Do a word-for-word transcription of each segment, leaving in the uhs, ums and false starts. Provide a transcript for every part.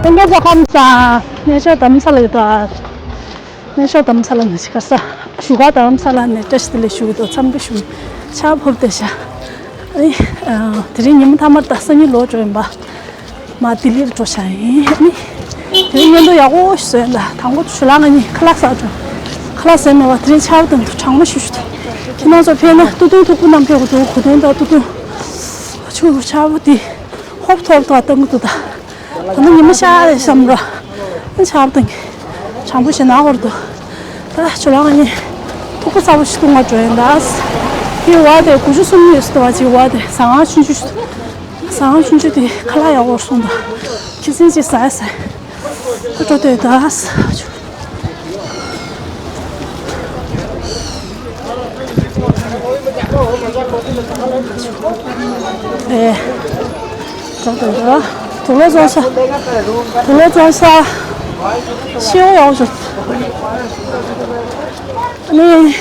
ལྷན་རྒྱས་ཚོ་ཁམས་བཟང་། གནས་མཆོག་རྡ་རམ་ས་ལ་ཡོད་དོ། གནས་མཆོག་རྡ་རམ་ས་ལ་ནས་ཤི་ཁ་ས། བཞུགས་སྒར་རྡ་རམ་ས་ལ་ནས་བཀྲ་ཤིས་བདེ་ལེགས་ཞུ་གི་འདུག་འཚམས་འདྲི་ཞུ། ཆར་ཕབ་བསྡད་ཤག་ཨ་ནི། ཨ། དེ་རིང་ཉི་མ་མཐའ་མ་རེད་ད། སང་ཉིན་ལོག་འགྲོ་ཡིན་པ། མ་ལྡི་ལིར་འགྲོ་ཤག་ཡིན། ཨ་ནི། དེ་རིང་སྔོན་འགྲོ་ཡག་པོ་ཞིག་བཟོས་ཡིན་ད། དང་པོ་ཇོ་ལགས་ང་གཉིས་ཁ་ལག་ཟ་འགྲོ། ཁ་ལག་ཟས་མེད་པ། དེ་རིང་ཆར་པ་དང་གྲང་མོ་ཞུ་ཞུ་འདུག་ཁྱེད་རང་ཚོ་ཕེབས་ན་སྟོད་ཐུང་ཐུག་པ་བསྣམས་ཕེབས་དགོས་འདུག་གོས་ཐུང་དང་སྟོད་ཐུང་། ཨ་ཆུ་ཆར་པ་དེ་ཧོབ་ཐོབ་ཐོབ་བཏང་གི་འདུག་ད། ད་ནི་ཉི་མ་ཤར་རེད་བསམ་ར། ཆར་པ་དང་གྲང་མོ་ཞིག་ན་བར་དུ། ད་ཇོ་ལགས་ང་གཉིས་ཐུག་པ་ཚ་པོ་ཞིག་འཐུང་བར་འགྲོ་ཡིན་ད། དེ་བ་དེ་དགུ་བཅུ་གསུམ་ཡོད་ཟེར་བ་ཅིག་བ་དེ་ཟ་ཁང་ཆུང་ཆུང་ཞིག་ཟ་ཁང་ཆུང་ཆུང་དེ་ཁ་ལག་ཡག་པོ་གསུངས་འདུག་ཁྱི་སེང་ཅིག་ཟ་ཡ་ཟ། ཁོ་འགྲོ་དེ་ད། ཨེ། འགྲོ་དེ་ད། དུག་ལོག་བཙོང་ས། དུག་ལོག་བཙོང་ས། ཤེའུ་ཡག་པོ་བྱུང་། ཨ་ནི།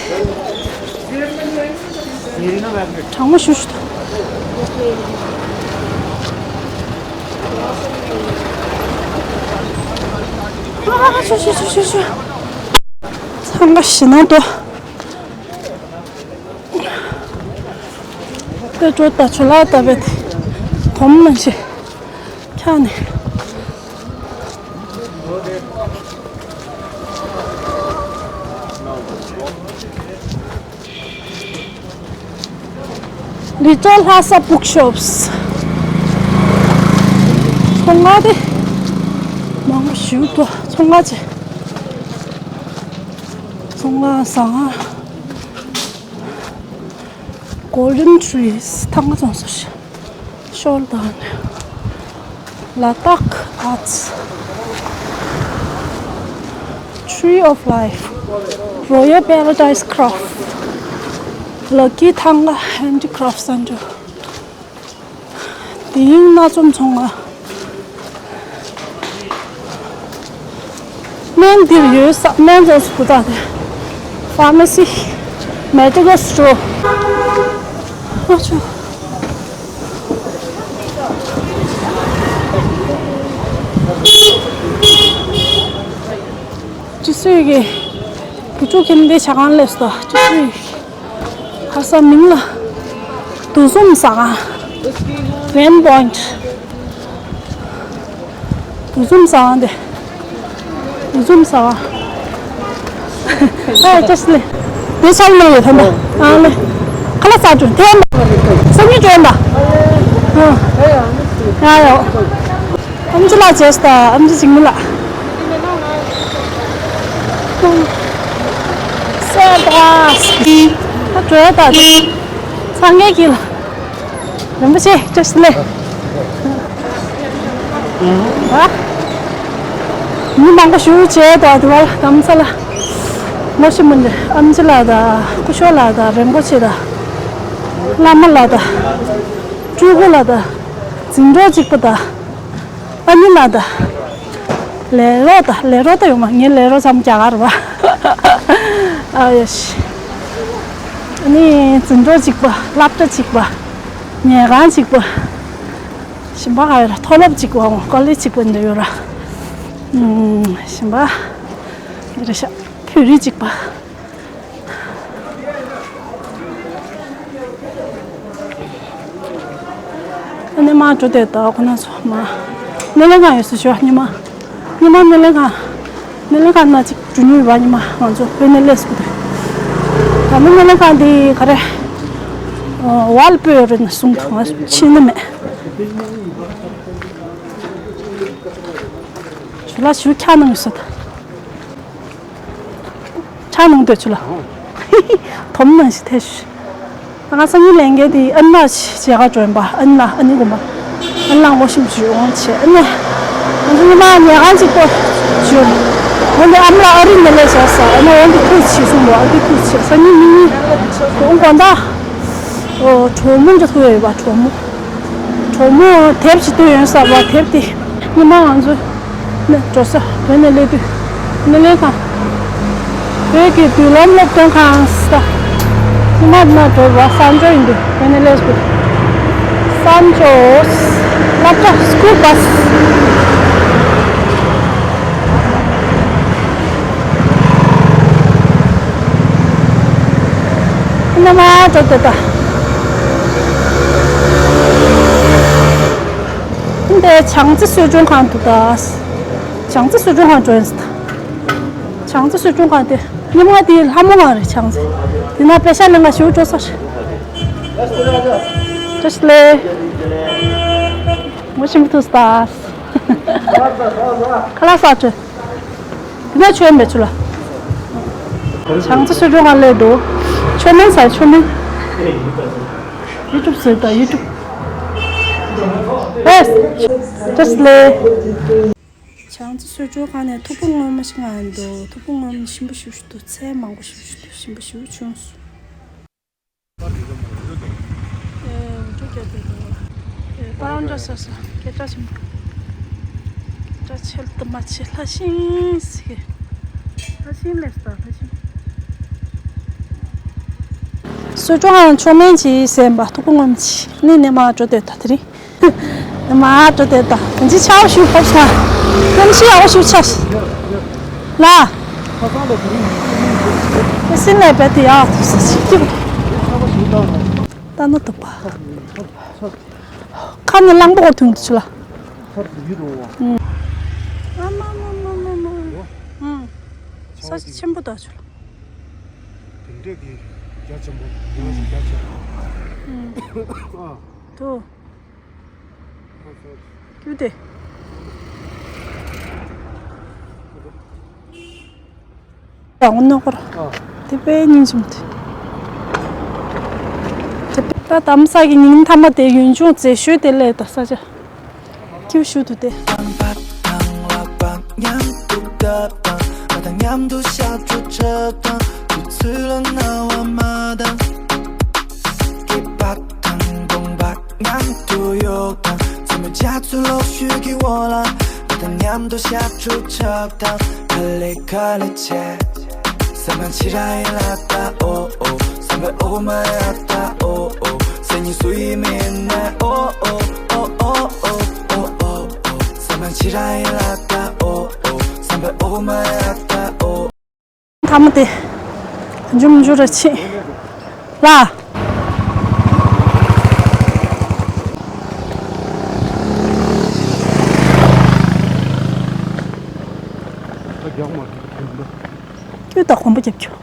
གྲང་མོ་ཞུ་ཞུ་དང་། ཨ་ཞུ་ཞུ་ཞུ་ཞུ་ཞུ། འཚང་ཁ་ཞེ་ན་དོ། དེ་འགྲོ་ད་ཇོ་ལགས་ད་བེད། དོམ་མ་ཤེས། ཁྱག་ནས། Little Lhasa Bookshops། ཚོང་ཁང་དེ་མང་པོ་ཞིག་འདུག་ཚོང་ཁང་ཆེ། ཚོང་ཁང་བཟང་ང་། Golden Trees། ཐང་ག་ཚོང་ས་ཤོར་དང་། Ladakh Arts། Tree of Life། Royal Paradise Craft། Lucky Thanga Handicraft Center། དེ་ཡིན་སྣ་ཚོམ་ཚོང་ང་། སྨན་འདིར་ཡོད་ས། སྨན་ཚོང་སུ་ད་དེ། Pharmacy། Medical Store། ཨ་ཆུ། ཅི་སུའི་གི། བུ་ཕྲུག་ཁྱིམ་སྡེ་ཆ་གང་ལས་སུ་ད། ཅི་སུའི་གི། ཁ་སང་མིང་ལ། དུག་འཛོམས་ཟ་ཁང་། Rain Point། དུག་འཛོམས་ཟ་ཁང་དེ། དུག་འཛོམས་ཟ་ཁང་། ཨ་ཅེས་ལེ། དེ་ཆགས་ལེ་ཡོད་ཐོན་པ། ཨ་ལེ། ཁ་ལག་ཟ་འགྲོ་དེ་ཡང་། སང་ཉིན་འགྲོ་ཡིན་པ། ཨ། ཡ་ཡོ། ཨམ་ཆི་ལགས་བྱས་སོ། ཨམ་ཆི་འཇིགས་མེད་ལགས། སེ་བ་སི། ད་འགྲོ་ཡ་ད་དེ། སངས་རྒྱས་ཀྱི་ལ། རིན་པོ་ཆེ་བཀྲ་ཤིས་བདེ་ལེགས། ཨ། མི་མང་པོ་ཞུ་བྱས་ད་དེ་བ་ལ་དམ་ས་ལ། ངོ་ཤེས་མི་འདྲ། ཨམ་ཆི་ལགས་ད། སྐུ་ཞབས་ལགས་ད། རིན་པོ་ཆེ་ད། བླ་མ་ལགས་ད། སྤྲུལ་སྐུ་ལགས་ད། འཛིན་གྲོགས་གཅིག་པ་ད། ཨ་ནི་ལ་ད། ལས་རོགས་ད། ལས་རོགས་ད་ཡོང་མ། ངའི་ལས་རོགས་ཚང་མ་རྒྱ་གར་བ། ཨ་ཡོ་ཤི། ཨ་ནི་འཛིན་གྲོགས་གཅིག་པ། སློབ་གྲྭ་གཅིག་པ། ཉལ་ཁང་གཅིག་པ། གཞན་པ་ག་ཡོད་ར། མཐོ་སློབ་གཅིག་པ། ཀོ་ལེཇ་གཅིག་པ་འདི་ཡོད་ར། ཨུམ། གཞན་པ། འདི་རེད་ཤག་བོད་རིགས་གཅིག་པ། ཨ་ནི་མ་འགྲོ་དེ་ད་ཁོ་ན་ཚོ་མ། སྣེ་ལེན་ཁང་ཡོད་ས་ཞོ་ཉི་མ། ཉི་མ་སྣེ་ལེན་ཁང་། སྣེ་ལེན་ཁང་ན་ཅིག་འགྲོ་ཉུལ་བ་ཉི་མ་ང་ཚོ་བོད་ནས་སླེབས་སྐུ་དུ། ད་ནི་སྣེ་ལེན་ཁང་འདི་ག་རེ། ཝལ་པོ་རེད་ན་གསུང་ཐུང་ང་ཕྱིན་ནི་མེད། ཞུ་ལ་ཞུ་ཁྱག་ནང་ཡོད་ས་ད། ཆང་ནང་སྡོད་ཆུ་ལ། དོམ་ནང་ཞིག་ཐེ་ཞུ། ང་སང་ཉིན་ལས་འགན་དེ་ཨན་ན་བྱེད་ག་འགྲོ་ཡིན་པ། ཨན་ན་ཨ་ནི་དགོན་པ། ཨན་ན་ངོ་ཤེས་ཞུ་འོང་བྱེད་ཨ་ནི། ང་ཚོ་ཉི་མ་ཉལ་ཁང་གཅིག་པོ་ཞུ། འོན་ཏེ་ཨམ་ལ་ཨ་རི་ནས་སླེབས་བྱས་ས་ཨ་ནི་འོན་ཏེ་ཐུག་བྱེད་གསུངས་པ། ཨ་ཏི་ཐུག་བྱེད་སང་ཉིན་མི་ཉིན། འོང་དགོང་དག་འོ་གྲོ་མོ་འདྲ་ཐུག་ཡོད་པ་གྲོ་མོ། གྲོ་མོ་དེབ་ཅིག་བཏོན་ཡོད་ས་བ་དེབ་དེ་ཉི་མ་ང་ཚོ་ནས་འགྲོ་ས་བོད་ནས་སླེབས་དུས་སྣེ་ལེན་ཁང་། བོད་ཀྱི་མདུན་ལམ་སློབ་སྟོན་ཁང་ས་ཉི་མ་ན་འགྲོ་བ་གསར་འབྱོར་ཡིན་དུས་བོད་ནས་སླེབས་དུས་གསར་འབྱོར་སློབ་གྲྭ་སྐུལ་བ། ནས་མར་འགྲོ་དེ་ད། འདི་བྱང་རྩེ་གསོ་སྦྱོང་ཁང་འདུག་ད། བྱང་རྩེ་གསོ་སྦྱོང་ཁང་འགྲོ་ཡིན་ཟེར་ད། བྱང་རྩེ་གསོ་སྦྱོང་ཁང་དེ་ཉི་མ་དེའི་ལྷ་མོ་ང་རེད། བྱང་རྩེ་དེ་ན་པེ་ཤ་ལེན་ག་ཞུ་འགྲོ་ས་རེད། བཀྲ་ཤིས་བདེ་ལེགས། ངོ་ཤེས་མི་ཐུབ་ད། ཁ་ལག་ཟ་འགྲོ། དེ་ན་ཆོས་མེད་ཆུ་ལ། བྱང་རྩེ་གསོ་སྦྱོང་ཁང་སླེབས་འདུག་ཆོས་སྨན་ཟ་ཆོས་སྨན། ཡུ་ཊུབ་ཟེར་ད་ཡུ་ཊུབ། ཨེ། བཀྲ་ཤིས་བདེ་ལེགས། བྱང་རྩེ་གསོ་སྦྱོང་ཁང་ནས་ཐུག་པ་སྔོན་མ་ཞིག་ང་འདུག་ཐུག་པ་སྔོན་མ་ཞིམ་པོ་ཞིག་ཞིག་འདུག་ཚལ་མང་པོ་ཞིག་ཞིག་འདུག་ཞིམ་པོ་ཞིག་བྱུང་སོང་། ཨེ། འུ་ཚོ་རྒྱབ་དེ་དང་། ཨེ། པ་རང་འདྲ་ས་ས་སྐད་གྲགས་ཆེན་པོ། སྐད་གྲགས་ཆེ་ལ་དུ་མ་ཆེ་ལྷ་ཤིང་ཟེར་གི། ལྷ་ཤིང་ལས་ས་ལྷ་ཤིང་། གསོ་སྦྱོང་ཁང་མཆོག་དམན་གྱིས་ཟིན་པ་ཐུག་པ་སྔོན་མ་གྱིས་ནི་ནས་མར་འགྲོ་དེ་ད་དེ་རིང་། མར་འགྲོ་དེ་ད་དེ་ཕྱི་ཆར་པ་ཞིག་ཕོབ་སོང་། གནམ་གཤིས་ཡག་པོ་ཞིག་ཆགས་སོང་། ལ། ཁ་སང་ལ་དེ་རིང་ཡིན་གཅིག་ཡིན་གཅིག་ཨེ་སིན་ལས་པའི་དེ་ཡག་ཐུག་ས་ཞིག་ཅིག་ཚ་པོ་ཞིག་བཏང་ན། ལྟ་ན་སྡུག་པ། ཁ་ནས་རླངས་པ་འོར་ཐོན་འདུག་ཆུ་ལ། ཁར་དུ་ཡིད་འོང་བ། ཨ་མ་མ་མ་མ་མ། ཨུམ། ས་ཆ་ཆེན་པོ་དག་ཆུ་ལ། དེ་འདྲས་ཀྱི་རྒྱ་ཆེན་པོ་ཡོད་ཞིག་རྒྱ་ཆེན་པོ། ཨུམ། ཨ། དུ། ཁྱོད་དེ། ཡང་ནོ་ཀོར། ཨ། དེ་པའི་སྙིང་རྗེ་མོ་དེ། དེ་པའི་ད་དམ་ས་གི་ཉིན་མཐའ་མ་དེ་ཡུན་ཅུང་མཛེས་ཤོས་དེ་ལས་ད་ས་ཆ། ཀྱུ་ཤུ་དུ་དེ། མཉམ་དུ་ཞབས་ཞུ་གི་འོག་ལ་ང་དང་མཉམ་དུ་ཞབས་ཞུ་ཆགས་དང་ག་ལེ་ག་ལེ་བྱེད། ས་མ་ཕྱི་ར་ཡི་ལ་ད་ཨོ་ཨོ། ས་མ་ཨོ་མ་ཡ་ད་ཨོ་ཨོ། ས་ཉི་སུ་ཡི་མེད་ན་ཨོ་ཨོ་ཨོ་ཨོ། ས་མ་ཕྱི་ར་ཡི་ལ་ད་ཨོ་ཨོ། ས་མ་ཨོ་མ་ཡ་ད་ཨོ། ཐ་མ་དེ། འཇུམ་འཇུ་ར་ཕྱིན། ལ། ཁྱོད་ད་གོམ་པ་རྒྱབ་ཁྱོད།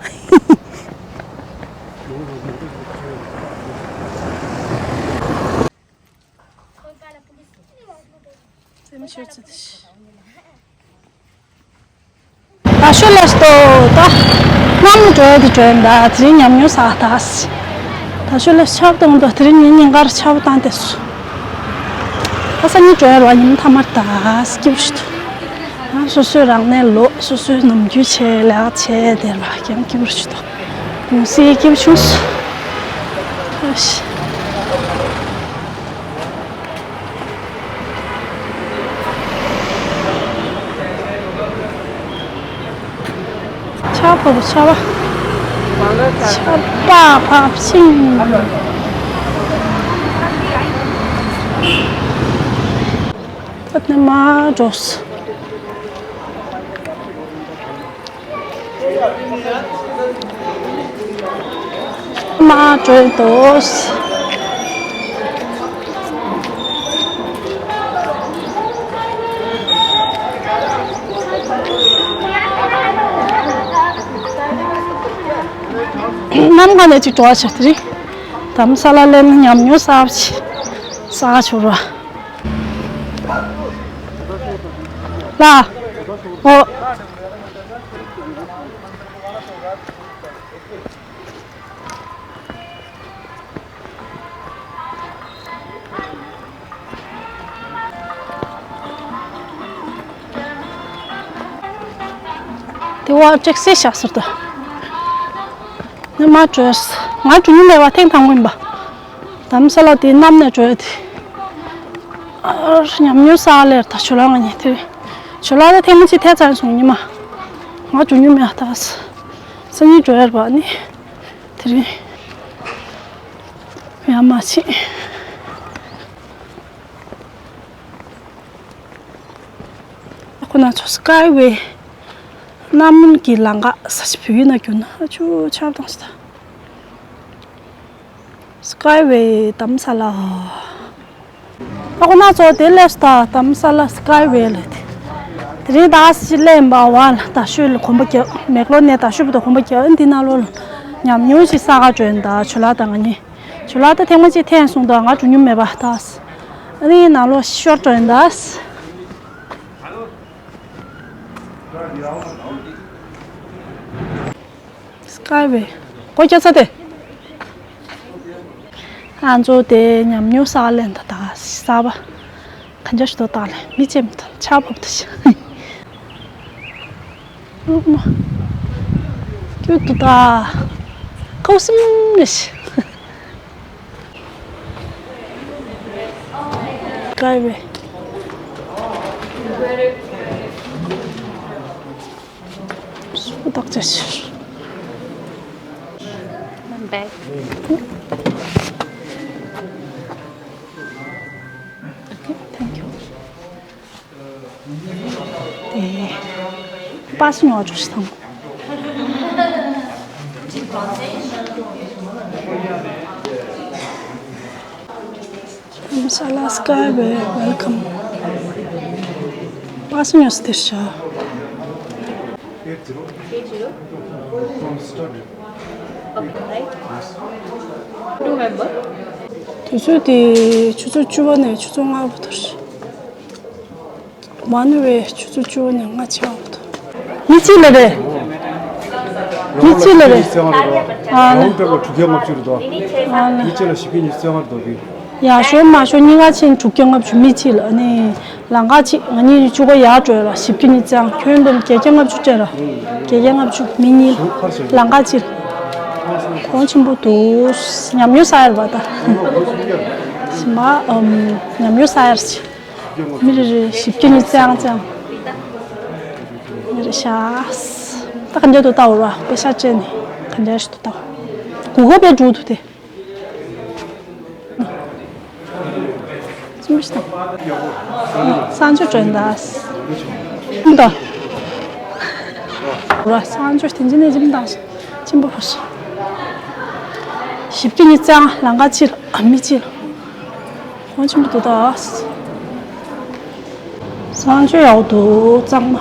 ད་ཤོ་ལས་ཏོ་ད། གནམ་ལོ་འགྲོ་ཡ་དེ་འགྲོ་ཡིན་ད་དེ་རིང་ཉམས་མྱོང་ས་ད། ད་ཤོ་ལས་ཆབ་བཏང་ད་དེ་རིང་ཉིན་ཉིན་ཀར་ཆབ་བཏང་དེ་སུ། ད་ས་ཉིན་འགྲོ་ཡ་ར་ཉིན་མཐའ་མར་ད་སྐྱིབས་ཤི་ད། སོ་སོའི་རང་གནས་ལོ་སོ་སོའི་ནམ་རྒྱུན་བྱས་ལས་ཀ་བྱས་དེ་ལ་ཀྱང་སྐྱིབས་ཤི་ད། ཡང་སྲིད་སྐྱིབས་ཤུགས། ཆར་པ་ཆར་པ། ཆར་པ་བབས་ཤིང་། ད་ནི་མར་འགྲོ། མར་འགྲོ་འདུག་གནམ་གང་ནས་ཅིག་འགྲོ་བ་བྱ་དེ་རིང་། དྷ་རམ་ས་ལ་སླེབས་ན་ཉམས་མྱོང་གསར་པ་ཅིག་བསགས་ཆོག་ར། ལ། ཨོ། དེ་བ་ཀྲེག་སེ་བཞག་ཟེར་ད། ནི་མ་བྲོས། ང་འགྲོ་མྱོང་མེད་པ་ཐེངས་དང་པོ་ཡིན་པ། དྷ་རམ་ས་ལ་དེ་གནམ་ནས་འགྲོ་ཡ་དེ། ཨ། ཉམས་མྱོང་བསགས་ལེར་ད་ཇོ་ལགས་ང་གཉིས་དེ། ཇོ་ལགས་ལ་ཐེངས་མ་གཅིག་ཐད་ཚར་སོང་ཉི་མ། ང་འགྲོ་མྱོང་མེད་ད། སང་ཉིན་འགྲོ་ཡ་རེད་པ་ནི། དེ་རིང་། ཡར་མར་ཕྱིན། ཁོ་ན་ཚོ་སི་ཀའི་ཝེ། གནམ་གྱི་ལམ་ཁ་ས་ཆ་བོད་ཡིག་ནང་བསྒྱུར་ན་ཨ་ཅུ་ཆར་པ་བཏང་ཞིག་ད། Skyway དྷ་རམ་ས་ལ། ཨ་ཁོ་ན་ཚོ་དེ་སླེབས་སོང་། དྷ་རམ་ས་ལ་Skyway ལ་དེ། དེ་རིང་ད་ཅི་སླེབས་པ་བ་ལ་ད་ཤོད་ལ་གོམ་པ་རྒྱག་མེག་ལོར་ནས་ད་ཤོད་བར་དུ་གོམ་པ་རྒྱག་ཨ་འདི་ནང་ལོགས་ལ་ཉམས་མྱོང་ཞིག་བསགས་ག་འགྲོ་ཡིན། ད་ཇོ་ལགས་དང་ང་གཉིས། ཇོ་ལགས་ད་ཐེངས་མ་གཅིག་འཐེན་སོང་། ད་ང་འགྲོ་མྱོང་མེད་པ། ད་ཨ་ནི་ནང་ལོགས་ཤོར་འགྲོ་ཡིན་ད། Skyway སྒོ་རྒྱག་ཚར་ཏེ། ང་ཚོ་དེ་ཉམས་མྱོང་བསགས་ལེན་ད་ད་ག་གསར་པ་གང་ཅག་ཞིག་ཏུ་བཏང་ལེ་མི་ཅེམ་དང་ཆར་ཕབ་ད་ཤི། ཨུ་མ། ཀྱུ་ཏུ་ད། ཀོ་སིམ་ལེ་ཤི། Skyway སུ་བདག་ཅག་ཤི། Bag. Okay, thank you. ཨེ། པ་སུ་ཉོ་བཅུག་ཤི་ཐང་། དྷ་རམ་ས་ལ་Skyway welcome. པ་སུ་ཉོ་སི་དེར་ཤ། Eight zero. Eight zero. From start. Okay, right? Yes. Two member. དུས་ཚོད་དེ་ཆུ་ཚོད་བཅུ་པ་ནས་ཆུ་ཚོད་ལྔ་པ་བར། One way ཆུ་ཚོད་བཅུ་པ་ནས་ལྔ་ཆགས་འདུག་མི་གཅིག་ལ་རེད། མི་གཅིག་ལ་རེད། ཨ་ལ། རང་དཔེ་པོ་དྲུག་བརྒྱ་ལྔ་བཅུ་རེད་དོ། ཨ་ལ། མི་གཅིག་ལ་བཞི་བརྒྱ་ཉི་ཤུ་རྩ་ལྔ་རེད་དོ་གི། ཡ་ཞོ་མ་ཞོ་གཉིས་ཀ་ཕྱིན་དྲུག་བརྒྱ་ལྔ་བཅུ་མི་གཅིག་ལ། ཨ་ནི་ལམ་ཁ་གཅིག་ང་གཉིས་བཅུ་པ་ཡར་འགྲོ་ཡ་ལ་བཞི་བརྒྱ་ཉི་ཤུ་རྩ་ལྔ། ཁྱོན་བསྡོམས་བརྒྱད་བརྒྱ་ལྔ་བཅུ་སྤྲད་ལ། བརྒྱད་བརྒྱ་ལྔ་བཅུ་མི་གཉིས་ལམ་ཁ་གཅིག་གོང་ཆེན་པོ་འདུག་ཉམས་མྱོང་བསགས་ཡ་རེད་པ་ད། ཞི་མ་ཨམ་ཉམས་མྱོང་བསགས་ཡ་རེད། མི་རེ་རེ་བཞི་བརྒྱ་ཉི་ཤུ་རྩ་ལྔ་རྩ་ལྔ། མི་རེ་ཤ། ད་ག་འདྲ་འདུག་ལྟ་འོ་ར་པེ་ཤ་སྤྲད་ནས་ག་འདྲ་ཞིག་འདུག་ལྟ་འོ། གུ་གུ་པའི་འགྲོ་འདུག་དེ། སུམ་ཞིག་དང་། སང་ཆོས་དྲན་ད། ད། ར་སང་ཆོས་དེ་འཇི་ནས་འཇིམ་དང་། ཆེན་པོ་ཕོ་ཤི། བཞི་བརྒྱ་ཉི་ཤུ་རྩ་ལྔ་ལམ་ཁ་ཕྱིར་ཨ་མི་ཕྱིར། གོང་ཆེན་པོ་འདུག་ད། སང་ཆོས་ཡག་འདུག་གཙང་མ།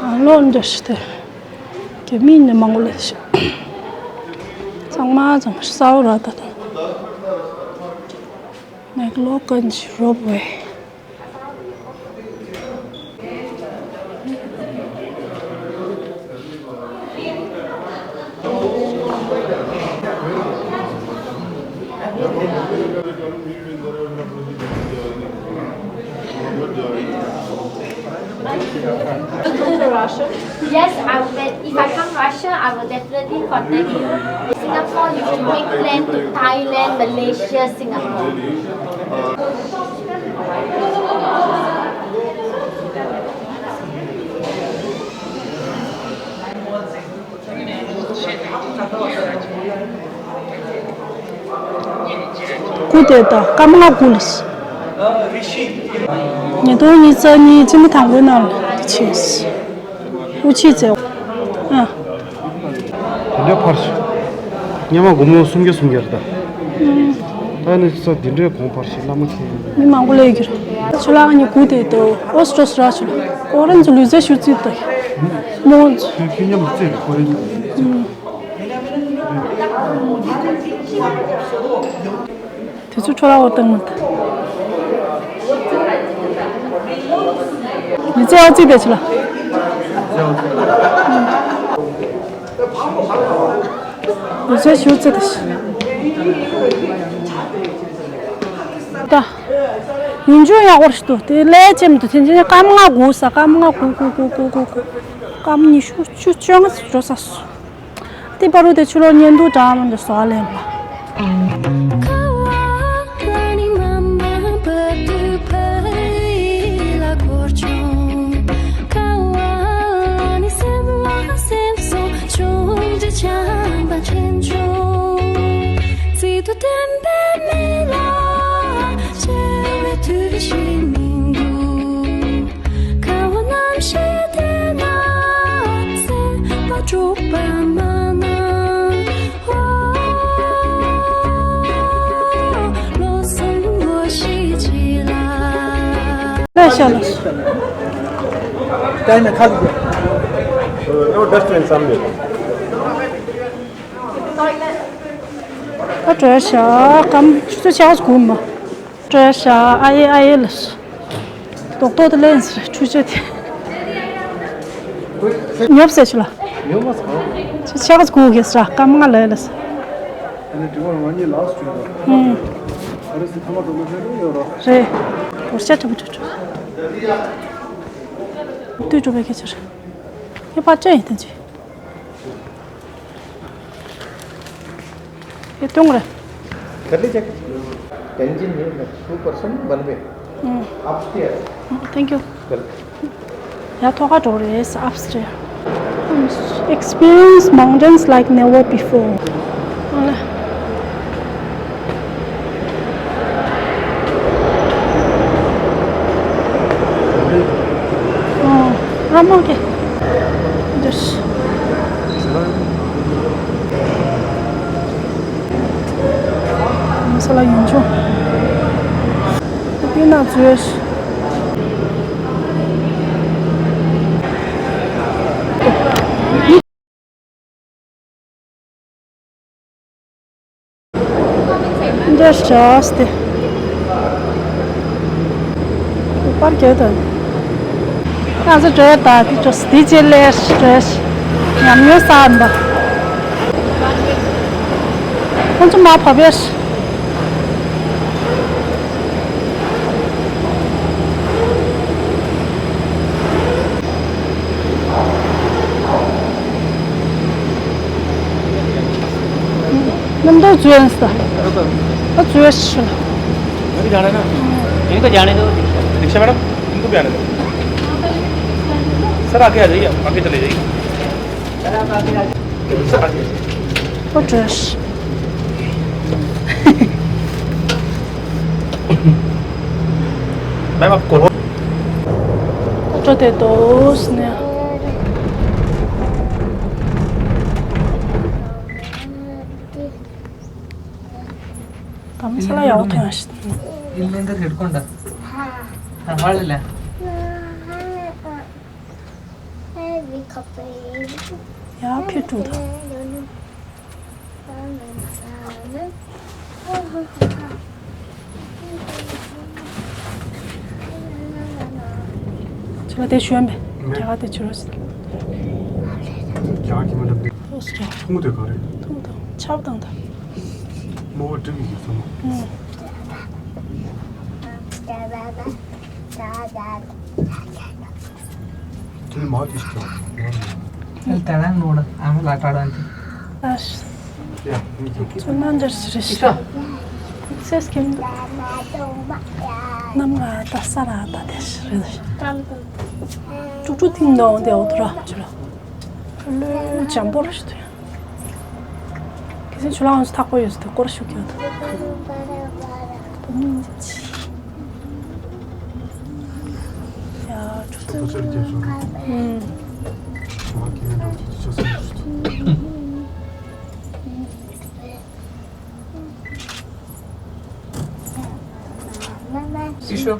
ཨ་ལོ་འདྲ་ཞིག་སྟེ། རྒྱ་མི་ནི་མང་པོ་ལས་ཤི། གཙང་མ་གཙང་མ་ས་འོག་ར་ད་དང་། མེག་ལོ་ཀན་ཇི་རོབ་ཝེ། Yes, I will. If I come Russia, I will definitely contact you. Singapore, you should make plan to Thailand, Malaysia, Singapore. སྐུ་དེ་དག་སྐར་མ་ལྔ་དགུ་ལ། ཉིས་སྟོང་ཉི་ཤུ་རྩ་གཉིས་སྤྱི་ཟླ་དང་པོའི་ནང་ལ་ཕྱིན། དབུ་ཕྱུག་ཚེ། ཨ། དེ་འདྲའི་ཕར་ཞིག་སྔོན་མ་སྒོར་མོ་སུམ་བརྒྱ་སུམ་བརྒྱ་རེད་ད། ད་ནི་ས་འདི་འདྲའི་གོང་ཕར་ཞིག་བླ་མ་ཁྱེད། མི་མང་པོ་ལས་ཀྱི་རེད། ཆུ་ལག་གཉིས་སྒུག་དེ་དོ་ཨོ་སི་ཀྲོ་སི་ར་ཆུ་ལག་ཨོ་རེན་ལུས་རྩལ་ཞུ་རྩིས་དོ། མོ། ཁྱོད་ཁྱོད་མཉམ་དུ་རྩེ་རེད་ཁོ་རེ་གཉིས། དེ་ཚོ་འཕྲོ་བརླག་འོ་བཏང་མ་ཐལ། མི་ཚེ་ཨོ་རྩིས་པའི་ཆུ་ལག་ཡོད་ཚད་ཞུ་ཚད་དེ། ད། ཡུན་ཅུང་ཡག་པོ་ཞིག་འདུག་དེ་ལས་ཅེམ་དུ་དེ་འཇིན་སྐར་མ་ལྔ་སྒུག་ས་སྐར་མ་ལྔ་སྒུག་སྒུག་སྐར་མ་ཉི་ཤུ་བཅུ་བཅོ་ལྔ་འགྲོ་ས་སོ། དེ་པ་རུ་དེ་ཆུ་ལོག་ཉེན་དུ་གྲང་མོ་འདི་སོགས་ལེན་པ། ཤ་ལ། ཨ་བྲོས་ཤ་སྐམ་ཆུ་ཚོད་ཆ་ག་ཚོད་གུག་མ། བྲོས་ཤ་ཨ་ཡེ་ཨ་ཡེ་ལ། རྡོག་རྡོག་དེ་ལེན་ཟེར་ཆུ་ཚོད་དེ། ཉོབ་ཟེར་ཆུ་ལ། ཆུ་ཆ་ག་ཚོད་གུག་གེ་ཟེར་སྐམ་ང་ལ་ལ་ཟེར། ཨ་ནི་དྲི་བ་ང་གཉིས་ལགས་སུ་བྱུང་བ། ཨུམ། ཨ་རེ་སི་ཐ་མ་འགྲོ་མ་ཤེས་ནི་ཡོད་རོ། རེད། བོར་ཤ་ཁྲ་མ་ཁྲ་ཁྲ། དུས་འགྲོ་བའི་སྐད་ཆ་རེད། ངས་ཕར་སྤྲད་ཡིན་ཐན་ཅི། ཡེ་སྟོན་རེད། कर लीजिए। टेंशन नहीं है, to person one way. ཨུམ། अपस्टेयर। ཨུམ། Thank you। Welcome. ཡ་ཐོག་ཁ་འགྲོ་རེད། Upstairs. Experience mountains like never before. ཨོ། ར་མོ་ཀེ། འདིར། མ་ས་ལ་ཡོང་ཆོག་དེ་ན་བཟོས། འདིར་བྱས་ཏེ། པར་རྒྱག་དང་། ང་ཚོ་བྲོས་དང་དེ་ཅོ་སི་དེ་ཅེ་ལེར་བྲོས། ཉམས་མྱོང་བསགས་འདུག་ཁོང་ཚོ་མ་བབས་པས། नंदो जुएल सा। तो जुएल सा। अभी जाना है ना? इनको जाने दो। रिक्शा मैडम, इनको भी आने दो। सर, आगे आ जाइए, आगे चले जाइए। सर, आगे आ जाइए। ओ जुएल। मैम, आपको तो दे दो उसने। ད་མི་ཚེ་ལ་ཡག་པོ་ཐོན་ཡ་ཞིག་ཡིན་ལེན་ད་རེད་ཀོང་ད། ཧ་ཧ་ལེ་ལེ། ཡ་ཕི་ཀྲུ་ད། ཁྱོད་ལ་དེ་ཞུ་ཡ་མེད། རྒྱ་གར་དེ་ཆུ་རོ་ཟེར། རྒྱ་གར་གྱི་མི་འདྲ་འདུག་ཨོ་སི་ཀྲི་ཡ། ཐུང་དེ་ག་རེད། ཐུང་དང་ཆབ་དང་དང་། མོ་བ་འགྲིག་གི་ཚང་མ། ཨུ། དེ་མ་དེ་ཞིག་ཨེ་ད་རང་ནོར་ཨ་མ་ལ་ཀྲ་རང་དེ། ཨ་ཤ། ཚོ་ནང་འདྲ་ཞིག་རེད་ཤག་སེས་ཀྱིན་ནམ་ང་ད་ས་ར་ད་དེ་ཞིག་རེད། ཀྲུག་ཀྲུག་ཐིང་ནོ་འདེ་འོ་ཐུ་ར་ཅི་ར་ལོས་འཇམ་པོ་ར་ཞིག་ཐུ་ཡ། ཁྱེད་ཚོ་ཆུ་ལ་ང་ཚོ་ཐག་པོ་ཡོད་ཟེར་དུ་སྐོར་ཞུ་གི་ཡོད། ཡ་ཆུ་ཚོད། ཨུམ། ཡེ་ཤུ།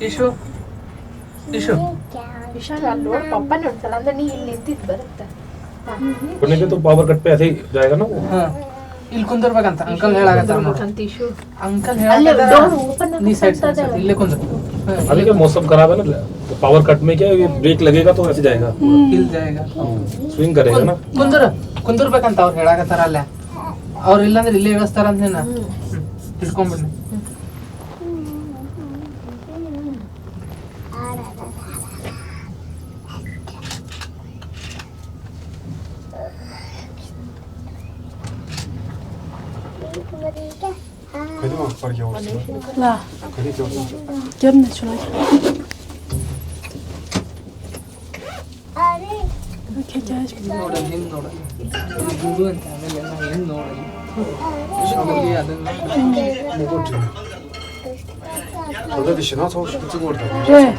ཡེ་ཤུ། ཡེ་ཤུ། ईशा यार लोड पापा ने चला अंदर नहीं लेती बरकता। पढ़ने के तो पावर कट पे ऐसे ही जाएगा ना वो। हाँ। इल कुंदर बगंता अंकल हेड़ा का तामा। बगंता ईशु। अंकल हेड़ा का तामा। डोर ओपन नहीं साइड से इले कुंदर। अभी क्या मौसम खराब है ना, तो पावर कट में क्या है, ये ब्रेक लगेगा तो ऐसे जाएगा। हिल जाएगा। स्विंग करेगा ना। कुंदर, कुंदर बगंता और हेड़ा का तारा ले। और इल्ला अंदर इले व्यवस्था रंधे ना। तिलकोम बने। ག་དུས་མ་པར་རྒྱག་པར་ཟེར། ལ། ག་དུས་རྒྱག་པར་ཟེར། རྒྱབ་ནས་ཆུ་ལ་རྒྱབ། ཁྱེད་རྒྱ་ཞིག་ནོར་ཡིན་ནོར་ཡིན། ཤ་མོ་ལི་ཡ་ལེན་ན། མོ་གོ་དྲིན། ད་ལྟ་དེ་ཞེ་ན་ཚོགས་ཤིག་བརྩི་བཀུར་དང་། རེད།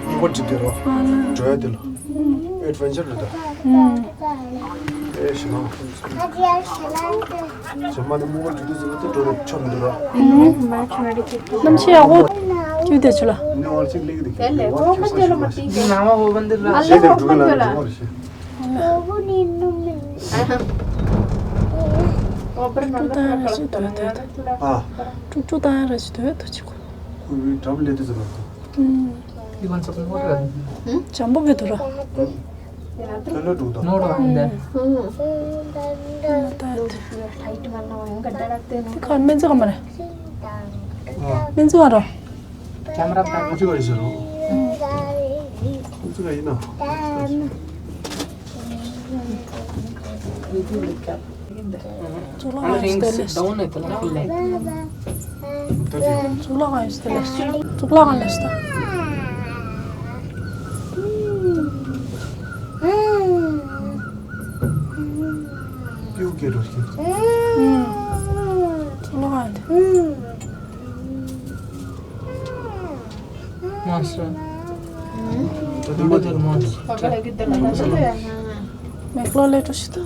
མོ་གོ་དྲིན་དེ་རོ། འགྲོ་ཡ་དེ་ལ། ཨེ་ཌི་ཝེན་ཅར་རེད་ད། ཨེ་ཞེ་ན། ཚང་མ་དེ་མོ་གོ་དྲིན་དུ་ཟེར་བ་དེ་འགྲོ་རེད་ཆོག་མི་འདུག་ར། གནམ་གཤིས་ཡག་པོ། དེ་ཆུ་ལ། ནི་ཨོལ་ཅིག་ལིག་དེ་ཁེ་ལེ་ཁོ་མ་ཅེ་ལ་མ་ཏི་གེ། ནང་མ་ཧོ་བན་དེ་ལ། ཨ་ལ་ཧོ་བན་དེ་ལ། ཨོ་བུ་ནི་ནུ་མི། ཨོ་པར་ནོ་ལ་ཁ་ཁ་ལ་ཏོ་ཏོ་ཏོ། ཨ། ཀྲུག་ཀྲུག་ཏང་ར་ཅི་ཏོ་ཏོ་ཅི་ཁོ། ཁོ་བི་ཏྲབ་ལེ་དེ་ཟེར་བ་ཏོ། ཨུམ། ལི་བན་ཚོ་ཁོ་ར། ཇམ་པོ་བེ་ཏོ་ར། ཐོན་ལོ་འགྲོ་དང་། ནོར་བ་འདི། ཁ་མེན་ཙི་ག་མ་རེད། མེན་ཙི་ག་ར། ཁྱམས་ར་ཁོ་ཚོ་ག་ཡིན་ཟེར་རོ། ཁོ་ཚོ་ག་ཡིན་ན། གཙུག་ལག་ཁང་ཡོད་སྟེ་ལེགས། གཙུག་ལག་ཁང་ཡོད་སྟེ་ལེགས། གཙུག་ལག་ཁང་ལེགས་སྟེ། ཀེའུ་ཀེ་འགྲོ་ཤེས། གཙུག་ལག་ཁང་དེ། མ་སོ། ད་དུང་མ་དེར་མ་སོ། མེག་ལོ་ལེ་ཏྲོ་ཤི་ད།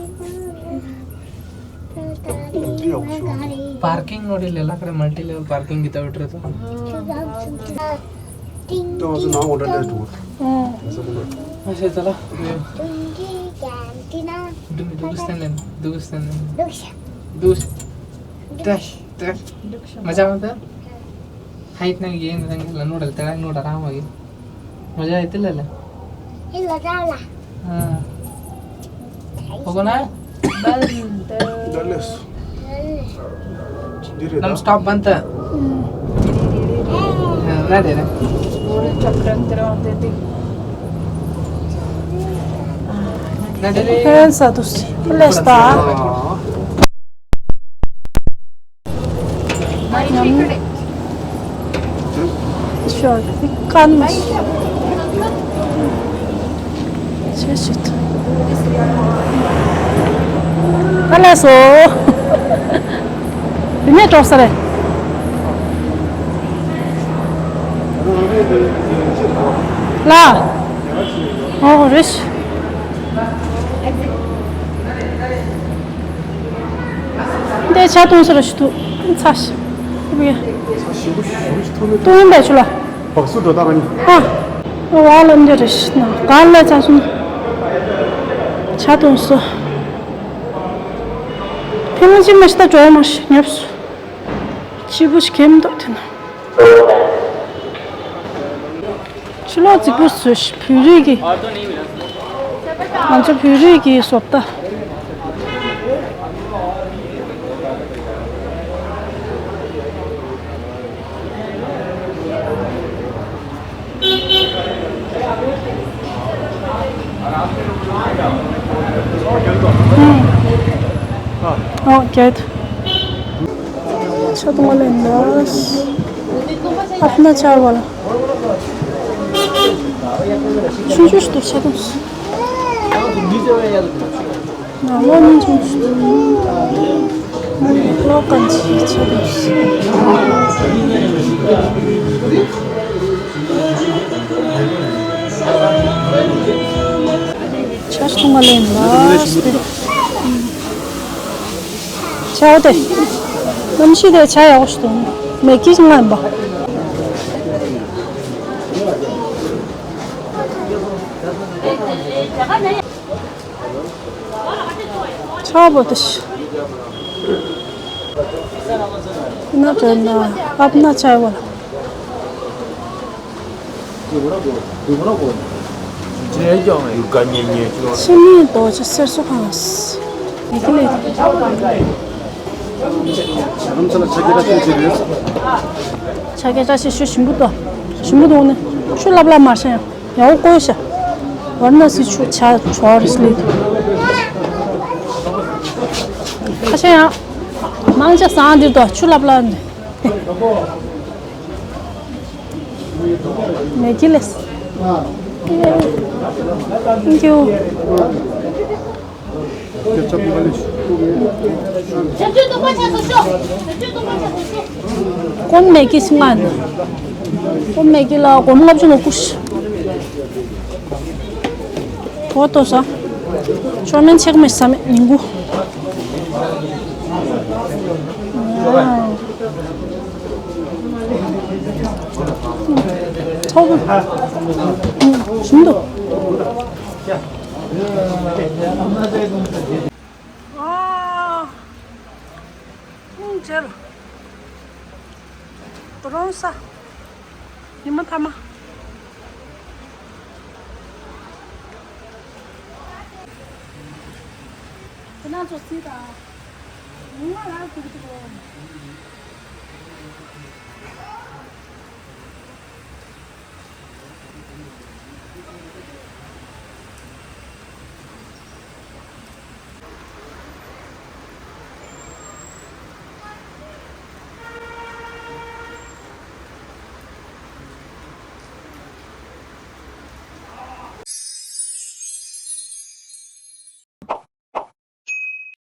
པར་ཀིང་ནོ་རི་ལེ་ལ་ཁ་རེ་མལ་ཊི་ལེ་ཝལ་པར་ཀིང་གི་ད་བི་ཏྲེ་ཏོ། ཏོ་སུ་ནང་འོ་ད་ལེ་ཏོ། ཨ་ཤེ་ད་ལ། དུག་དུག་སྟན་ལེན་དུག་སྟན་ལེན་དུག་ཏྲེ་ཏྲེ་མ་ཅང་ད། ཧའིད་ནང་གཡས་ནང་ལ་ནོར་ལ་དེ་རང་ནོར་རང་མ་གི། མ་ཇ་ཡི་ཏི་ལ་ལ། ཨི་ལ་ར་ལ། ཨ། ཧོ་གོ་ན། ད་ལེས། འདི་རེད་ད། ནམ་སྟོབ་བན་ད། ར་རེད་ར། ཕན་ས་དུ་སི་ལེས་ད། ཤོ་ཀན་ཆེ་ཤིད། ཨ་ལ་སོ། དེ་ནས་གྲོགས་ས་རེད། ལ། ཨོ་རེད། འདི་ཆ་གཏོང་ས་ར་ཞུ་ཐུ་ཚ་ཞི། ཞིམ་པོ་ཞིམ་པོ་ཞིག་ཐུག་མེད། གཏོང་ཡིན་པས་ཆུ་ལ། བག་སུ་འགྲོ་ད་ག་ནི། ཨ། བ་ལ་འདི་རེ་ཞི་ན་ག་ལ་ཆ་སོང་། ཆ་གཏོང་ས། ཕིང་ཅི་མ་ཤི་ད་འགྲོ་མ་ཤི་ཉོབ་སུ། ཅི་བུ་ཞིག་གེམ་འདུག་དེ་ན། ཕྱི་ལོགས་རྫིག་པོ་བཟོས་ཤིག་བོད་རིགས་ཀྱི། ང་ཚོ་བོད་རིགས་ཀྱི་བཟོ་ལྟ། ཨོ་གྱད། ཆ་དུང་བ་ལེན་ལ། ཨབ་ན་ཆར་བ་ལ། ཆུང་ཆུང་ཞིག་ཏུ་ཆ་དུང་སུ། ན་ལོ་ཉིན་ཆུང་ཞིག་ཏུ། ལོ་གང་ཅི་ཆ་དུང་སུ། ཆ་དུང་བ་ལེན་ལ། ཆའོ་དེ། གནམ་གཤིས་དེ་ཆ་ཡག་པོ་ཞིག་འདུག་མེ་ཁྱི་ཞིག་ང་ཡིན་པ། ཆ་བོ་དེ་ཞིག་ན་དྲན་ན་ཨབ་ན་ཆ་བོ་ལ། འཆི་མེད་རྡོ་རྗེ་གསེར་སོ་ཁང་། ཡི་གེ་ལས། ཆ་ག་ཆ་ཤེས་ཤུ་ཞིམ་པོ་ཏོ། ཞིམ་པོ་ཏོ་ནི་ཆུ་ལབ་ལབ་མ་ཤེས་ཡང་ཡའོ་ཀོ་ཤ། ཝར་ན་སི་ཆུ་ཆ་ཆོར་སི་ལི། ཁ་ཤེས་ཡང་མང་ཆ་སང་འདིར་ཏོ་ཆུ་ལབ་ལབ་ནི། མེ་གི་ལེས། Thank you. ཀོན་མེ་གི་སྔན། ཀོན་མེ་གི་ལ་གོམ་ལྔ་བཅུ་ནོ་ཀུ་ཤ། གོ་ཏོ་ས། ཆོ་མེན་ཆེག་མེ་ས་མེ་ཉིང་གུ། ཚོགས་པ་ཞིམ་འདུག་ཨ། ཨུམ། ཇེལ། རོང་ས། ཉི་མ་ཐ་མ། དེ་ན་ཚོ་སི་དང་། ཉི་མ་ལ་ཁུག་ཏུ་གོ།